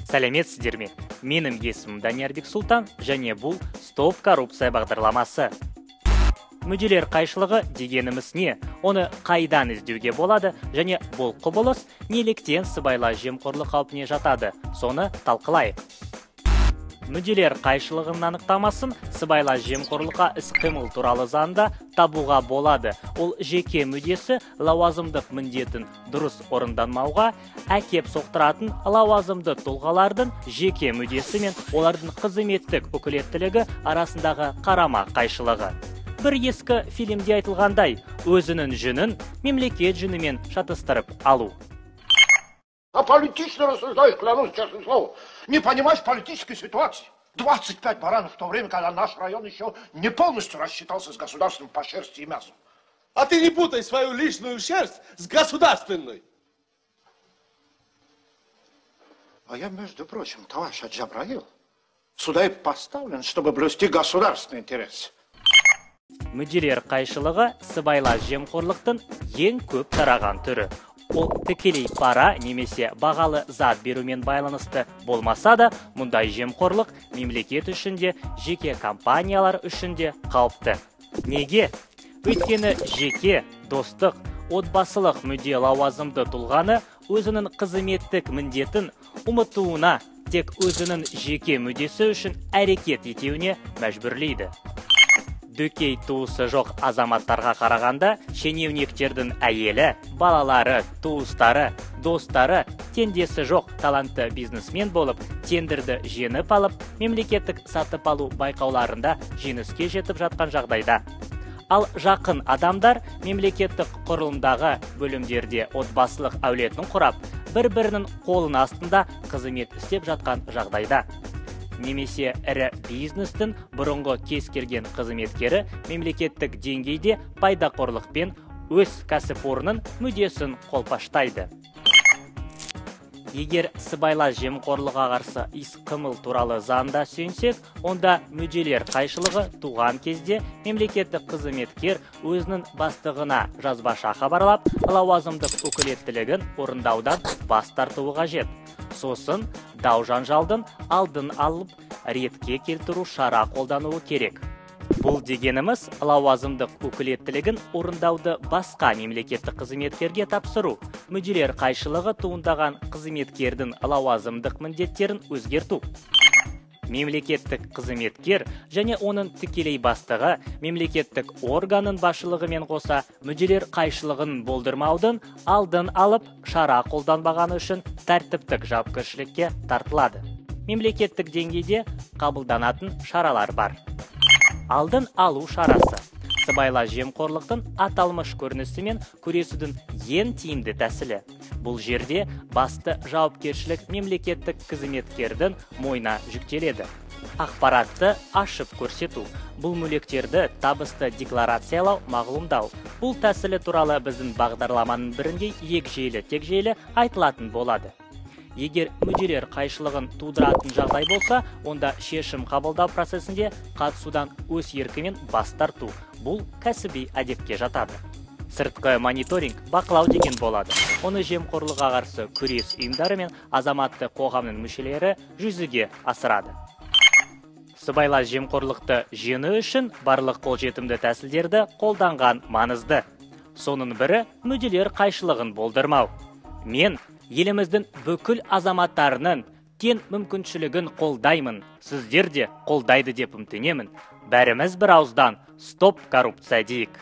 Сәлеметсіздер ме? Менің есімім Данияр Бексұлтан және бұл Стоп коррупция бағдарламасы. Мүдделер қайшылығы дегеніміз не? Оны қайдан іздеуге болады және бұл құбылыс неліктен сыбайлас жемқорлық қаупіне жатады? Соны талқылайық. Мүдделер қайшылығының анықтамасын сыбайлас жемқорлыққа іс-қимыл туралы заңда табуға болады. Ол жеке мүддесі лауазымдық міндетін дұрыс орынданмауға әкеп соқтыратын лауазымды тұлғалардың жеке мүддесі мен олардың қызметтік өкілеттілігі арасындағы қарама-қайшылығы. Бір ескі фильмде айтылғандай, өзінің жүнін мемлекет жүнімен шатыстырып алу. Аполитично рассуждаешь, клянусь, честное слово. Не понимаешь политической ситуации. 25 баранов в то время, когда наш район еще не полностью рассчитался с государством по шерсти и мясу. А ты не путай свою личную шерсть с государственной. А я, между прочим, товарищ Джабраил, сюда и поставлен, чтобы блюсти государственный интерес. Мүдделер қайшылығы сыбайлас жемқорлықтың ең көп тараған түрі. Ол тікелей пара немесе бағалы зат берумен байланысты болмаса да, мұндай жемқорлық мемлекет үшін де, жеке компаниялар үшін де қауіпті. Неге? Өйткені жеке, достық, отбасылық мүдде лауазымды тұлғаны өзінің қызметтік міндетін ұмытуына, тек өзінің жеке мүддесі үшін әрекет етуіне мәжбүрлейді. Дөкей туысы жоқ азаматтарға қарағанда, шенеуніктердің әйелі, балалары, туыстары, достары, теңдесі жоқ талантты бизнесмен болып, тендерді жеңіп алып, мемлекеттік сатып алу байқауларында жеңіске жетіп жатқан жағдайда. Ал жақын адамдар мемлекеттік құрылымдағы бөлімдерде отбасылық әулетін құрап, бір-бірінің қолының астында қызмет істеп жатқан жағдайда. Немесе ірі бизнестің бұрынғы кез келген қызметкері мемлекеттік деңгейде пайдақорлықпен өз кәсіпорнының мүддесін қолпаштайды. Егер сыбайлас жемқорлыққа қарсы іс-қимыл туралы заңда сүйенсек, онда мүдделер қайшылығы туған кезде мемлекеттік қызметкер өзінің бастығына жазбаша хабарлап, лауазымдық өкілеттілігін орындаудан бас тартуы қажет. Сосын дау-жанжалдың алдын алып, ретке келтіру шара қолдануы керек. Бұл дегеніміз лауазымдық өкілеттілігін орындауды басқа мемлекеттік қызметкерге тапсыру, мүдделер қайшылығы туындаған қызметкердің лауазымдық міндеттерін өзгерту. Мемлекеттік қызметкер және оның тікелей бастығы мемлекеттік органның басшылығымен қоса мүдделер қайшылығын болдырмаудың алдын алып шара қолданбағаны үшін тәртіптік жауапкершілікке тартылады. Мемлекеттік деңгейде қабылданатын шаралар бар. Алдын алу шарасы. Сыбайлас жемқорлықтың аталмыш көрінісімен күресудің ең тиімді тәсілі. Бұл жерде басты жауапкершілік мемлекеттік қызметкердің мойнына жүктеледі. Ақпаратты ашып көрсету. Бұл мүлектерді табысты декларациялау, мағлұмдау. Бұл тәсілі туралы біздің бағдарламаның бірінде егжейлі-тегжейлі айтылатын болады. Егер мүдделер қайшылығын тудыратын жағдай болса, онда шешім қабылдау процесінде қатысудан өз еркімен бас тарту. Бұл кәсіби әдепке жатады. Сыртқы мониторинг бақылау деген болады. Оны жемқорлыққа қарсы күрес ұйымдары мен азаматты қоғамның мүшелері жүзеге асырады. Сыбайлас жемқорлықты жеңу үшін барлық қолжетімді тәсілдерді қолданған маңызды. Соның бірі мүдделер қайшылығын болдырмау. Мен еліміздің бүкіл азаматтарының тең мүмкіншілігін қолдаймын. Сіздер де қолдайды деп үміттенемін. Бәріміз бір ауыздан стоп коррупция дейік.